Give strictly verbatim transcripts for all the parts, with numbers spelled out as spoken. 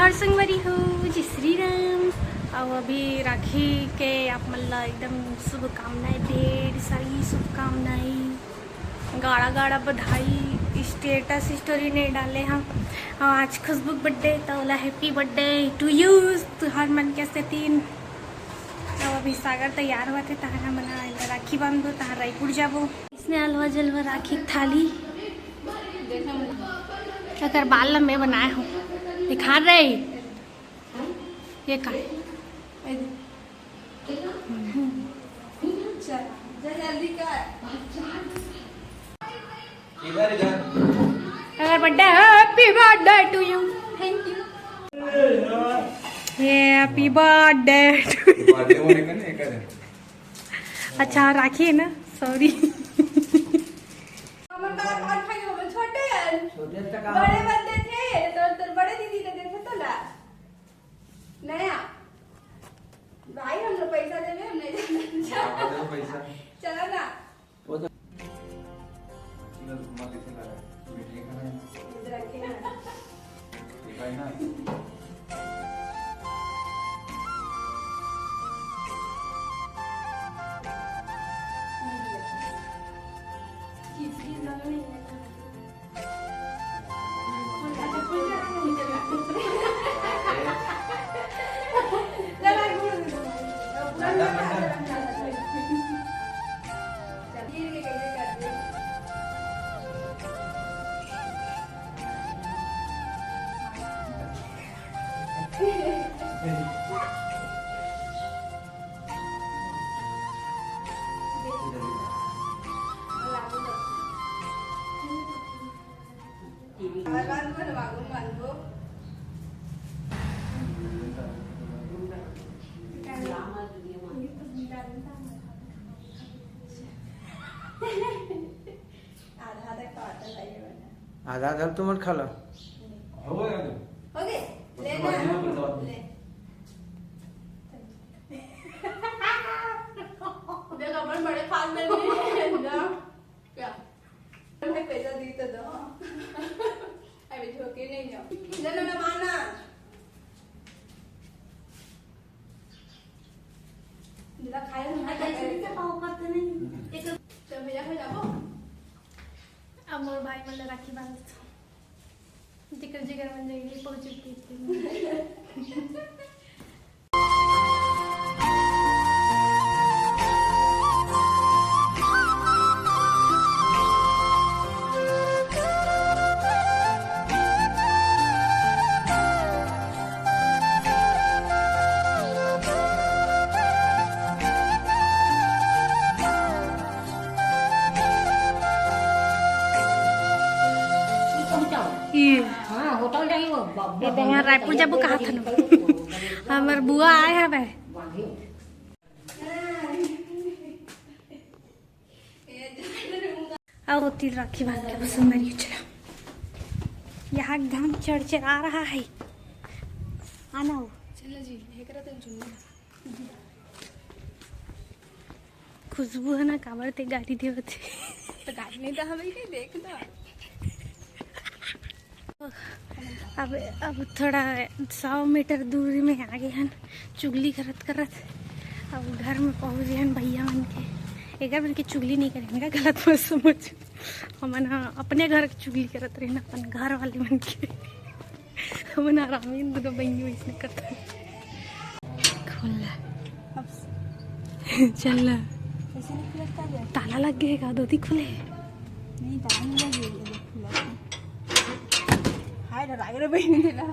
और संगवारी हो, जय श्री राम। अउ अभी राखी के आप मन ला एकदम शुभकामनाएं, ढेर सारी शुभकामनाएं, गाड़ा गाड़ा बधाई। स्टेटस स्टोरी नहीं डाले हम। अउ आज खुशबू बर्थडे, तो ओला happy birthday to you, तुहार मन के सेती। अउ अभी सागर तैयार होवत हे, तहार हमन ह राखी बांधबो, तहार रायपुर जाबो। इसने अलवा जलवा राखी थाली, एकर बाल ल मैं बनाए हूँ, दिखा रहे। ये का? चल, जल्दी कर। इधर, इधर। अगर birthday, happy birthday to you। Thank you। ये happy birthday to you। Birthday होने का नहीं, एक है। अच्छा, राखी है ना, सॉरी। हमर का, का खाई, हमर छोटे हन। छोटे से का बड़े बनते थे, तो तोर बड़े दीदी दे देते तोला। नया। भाई, हम लोग पैसा देवे, हम नहीं जाते। हाँ, दे दो पैसा। चला ना। वो तो अच्छी बात, घुमा कैसे ला रहा है? मिठाई खाना है। इधर रखे हैं। ये खाए ना। आधा आधा खा, तो भाई बना। आधा आधा तुम खा लो। हो गया। हो गए? ले ना। ले। देख, अपन बड़े फाल में नहीं है ना। क्या? मैं पैसा दी तो दो। अभी झोंके नहीं जाओ। ले लो ना, माना। जरा खाए हो ना, अच्छा, इसमें क्या पाव करते नहीं? एक चल भैया, हो जाओ। अब मोर भाई मन ल राखी बांध देथव। जिकर जिकर मन जाएगी, पहुंच चुकी थी। ई हाँ, होटल जाई वो, ब-, ये ब-, तेंगा रायपुर जाबो कहा थन। हमर बुआ आए हवे। अउ ओती राखी बांध के बस मरियो चला। यहाँ घाम चढ़ चढ़ा रहा है। आना हो। चलो जी, एकरा तो चुनना। खुशबू है ना, काबर ते गारी देवत हे। तो गारी नहीं तो हम ही नहीं देखना। अब, अब थोड़ा सौ मीटर दूरी में आ गए हन, चुगली करत करत। अब घर में पहुँच गए हन भैया मन के। एकर मन के चुगली नहीं करेंगे, गलत मत समझ। हमन ह अपने घर के चुगली करत रहे ना, अपन घर वाले मन के। हमन आराम ही दुनो बहिनी वैसने करत हन। खोल ला। अब चल ला। ऐसे नहीं खुलता क्या? ताला लग गए का? दोती खुले। नहीं, ताला नहीं लगे, ये देख खुला है। हाय, डरा गए रे बहिनी ला।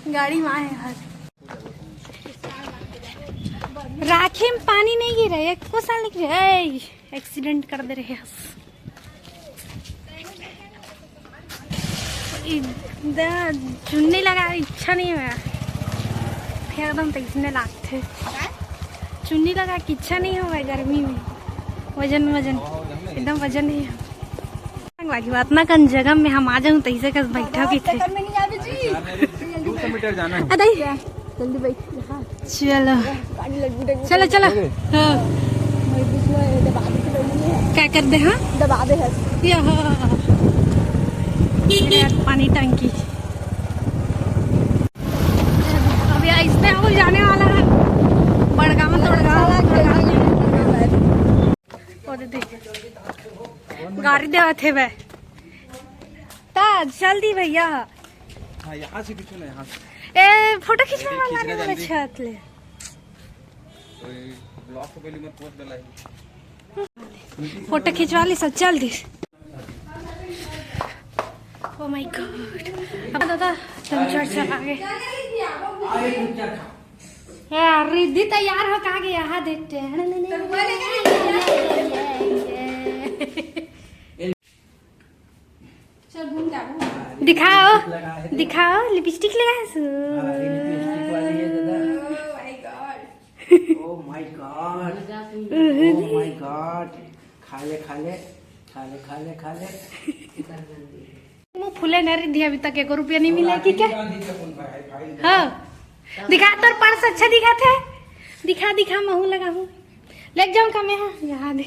गाड़ी में आए हर। राखी में पानी नहीं गिरे, एको साल नहीं गिरे। ए, एक्सीडेंट कर दे रहे हस। इदा चुन्नी लगा, इच्छा नहीं हुआ। फेर एकदम तैसने लागथे। चुन्नी लगा के इच्छा नहीं हुआ गर्मी में। वजन, वजन, एकदम वजन नहीं है। संगवारी हो, अतना कन जगह में हम आ जाऊं, तैसे कस बैठा की थे। चक्कर में नहीं आवे जी। दो सौ मीटर जाना है। अरे, जल्दी बैठ। हाँ। चलो। पानी लड्डू, लड्डू चलो, चलो। हाँ। मैं कुछ ना, ये दबा दे तो नहीं है। क्या कर दे, हाँ? दबा दे है। ये, हाँ, हाँ, हाँ। ये यार, पानी टंकी। अभी इसमें हम जाने वाला है। बड़गांव, तोड़गांव, बड़गांव। वो दे दे। गाड़ी देवत हे बे। ता जल्दी भैया। हाँ, यहाँ से खींचो ना, यहाँ से। ए, फोटो खींचने वाला खींचना नहीं वाला जल्दी। छत ले। कोई ब्लॉग को पहले मत पोस्ट डलाई। फोटो खिंचवा ली सब, चल दी। Oh my God। अब दादा, तुम चढ़ चढ़ आगे। यार, रिद्धि तैयार हो, कहाँ गया? हाँ, देखते हैं। चल, घूम जा, घूम जा। दिखाओ, लिपस्टिक लगा है सु। दिखाओ, लिपस्टिक लगा है सु। हाँ, ये लिपस्टिक वाली है दादा। Oh my God। Oh my God। Oh my God। खा ले, खा ले, खा ले, खा ले, खा ले। मुंह फूले न रिद्धि, अभी तक एको रुपया नहीं मिला कि क्या? हाँ, दिखा, तोर पर्स अच्छा दिखा थे, दिखा, दिखा, महू लगा हूँ। ले जाऊँ का मैं? हाँ, यहाँ दे।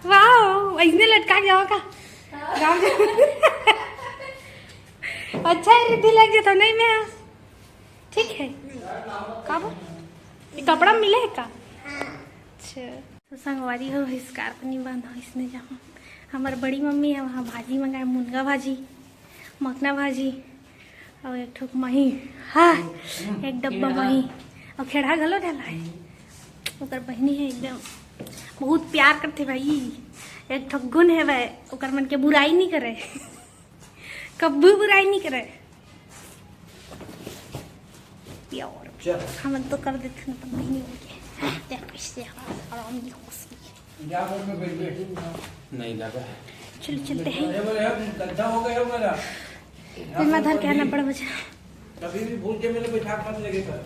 वाह, इसने लटका गया का? गाँव के। अच्छा है, रिद्धि लग जाता नहीं मैं। ठीक है। का बो? ये कपड़ा मिले है का? अच्छा। तो संगवारी हो, scarf नहीं बांधा, इसने जाऊँ। हमार बड़ी मम्मी है, वहाँ भाजी मंगाए, मुनगा भाजी, मखना भाजी, और एक ठोक मही, हाँ, एक डब्बा मही, और खेड़ा घलो डाला है। ओकर बहिनी है एकदम, बहुत प्यार करथे भाई। एक ठोक गुण है वह, ओकर मन के बुराई नहीं करे, कब्बू बुराई नहीं करे। प्यार। चल। हमन तो कर देथे ना, पर नहीं होगे। देख, इससे आराम नहीं हो सके। जा बोल में बैठ, बैठ। नहीं लगा। चल, चलते हैं। अरे बोले, यार, गड्ढा हो गया मेरा। फिर मैं धर के आना पड़ा मुझे। कभी भी भूल के मेरे बैठा मत लगे कर।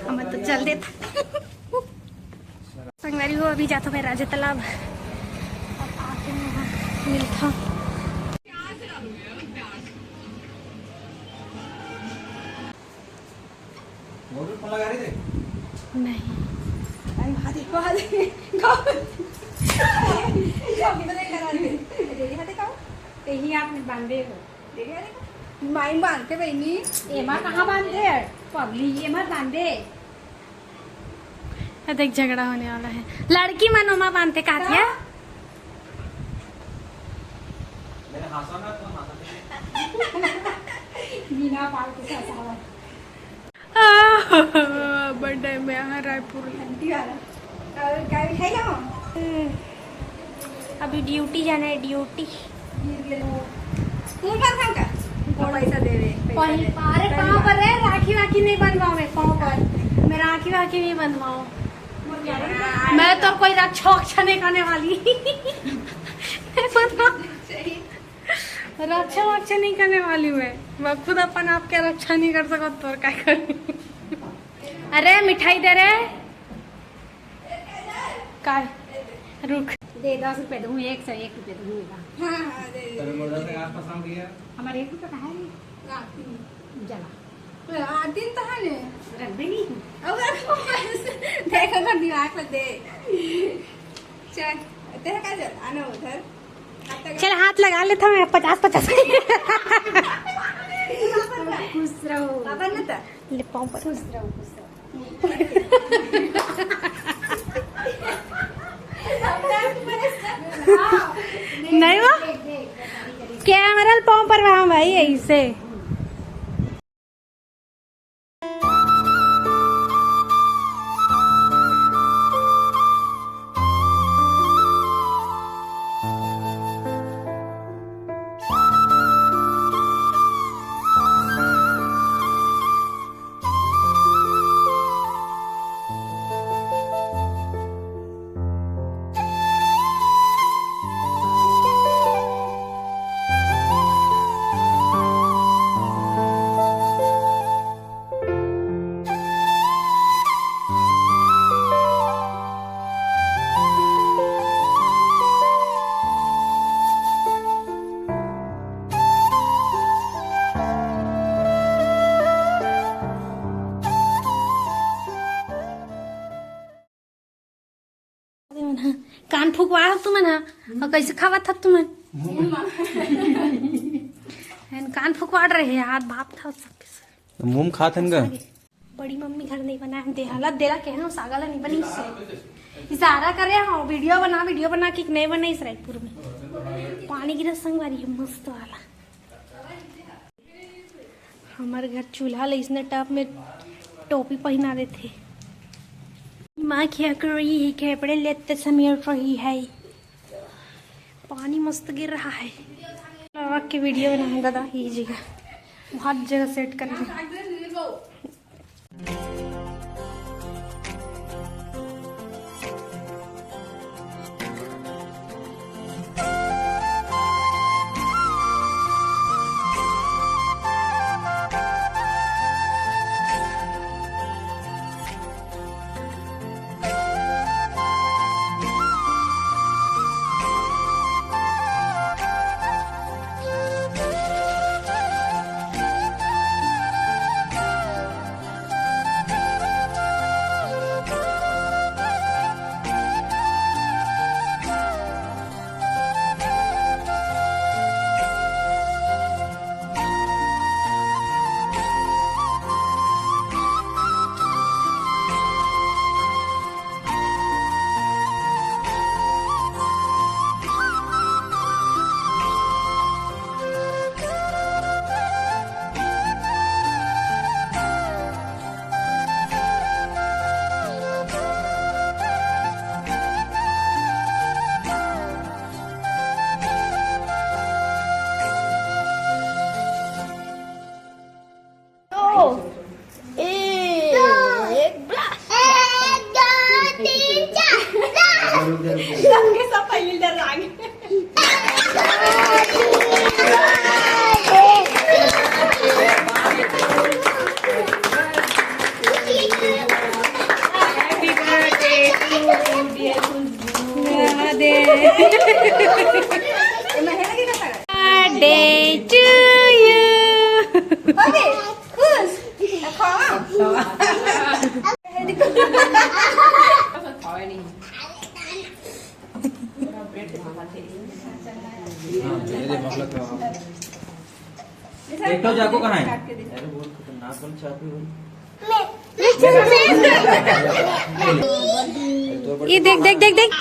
हम तो चल देता। संगवारी हो, अभी जाता मैं राजा तालाब। अब आके वहाँ मिलता। गोभी फोन लगा रही थी? नहीं। अरे वहाँ देखो, वहाँ देखो। ये किधर है, करा रही है? अरे यहाँ देखो। यही आपने बांधे हो। देखो, देखो। माई बांधते बहनी। एमा कहाँ बांधे? पगली, एमा बांधे। ये देख, झगड़ा होने वाला है। लड़की मन ओमा बांधते, कातिया। हाँ। मैंने हंसा ना, तो हंसा। बिना फालतू का हंसावा। आह, बर्थडे में यहाँ रायपुर। आंटी वाला। और क्या मिठाई लाऊं? अभी ड्यूटी जाना है, ड्यूटी। तू मत खाऊंगा। पैसा दे दे, पैसा पहले दे। अरे, पाँव पर रे, राखी वाखी नहीं बनवाओ मैं पाँव पर। मैं राखी वाखी नहीं बनवाओ। मैं तो कोई रक्षा वक्षा नहीं करने वाली। रक्षा वक्षा नहीं करने वाली मैं। मैं खुद अपन आप के रक्षा नहीं कर सकत, तोर काय कर। अरे, मिठाई दे रे। काय? रुक। दे, दस रुपए दूँ, एक सौ एक रुपए दूँ। हाँ, हाँ, दे, दे, दे। हमारे एक रुपया कहाँ है? हाँ, तीन। जला। हाँ, तीन तो है ने। रख दे नहीं। अब रखो बस। देखो ना, दिमाग में दे। चल, तेरा का चल, आना उधर। चल, हाथ लगा लेता मैं, पचास पचास। खुश रहो। बाबा ना था। ले, पाँव पर। खुश रहो, खुश रहो। नहीं हुआ? कैमरा ल पाँव पर वहाँ भाई, ऐसे। कान फुकवा हो तुमन हा। अउ कइसे खावत हो तुमन? कान फुकवा रहे हाथ भाप था सबके सब। मुंह खात हन गा। बड़ी मम्मी घर नहीं बनाए हम, देहाला देला के हम सागा ला नहीं बनी से। इशारा करे हम, वीडियो बना, वीडियो बना के नहीं बनाई रायपुर में। पानी गिरा संगवारी है मस्त वाला। हमर घर चूल्हा ले इसने टप में टोपी पहना देथे। माँ क्या कर रही है, कपड़े लेते समय रही है। पानी मस्त गिर रहा है। रख के वीडियो बनाए दादा, ये जगह बहुत जगह सेट कर रहे हैं। दो, एक, एक, दो, तीन, चार। सबके सब पहले डर लागे। Happy birthday to you, dear Khushboo. Birthday to you। खुश। एक तो जाको कहाँ है? अरे, बहुत खतरनाक वाला चाकू है। ये देख, देख, देख, देख।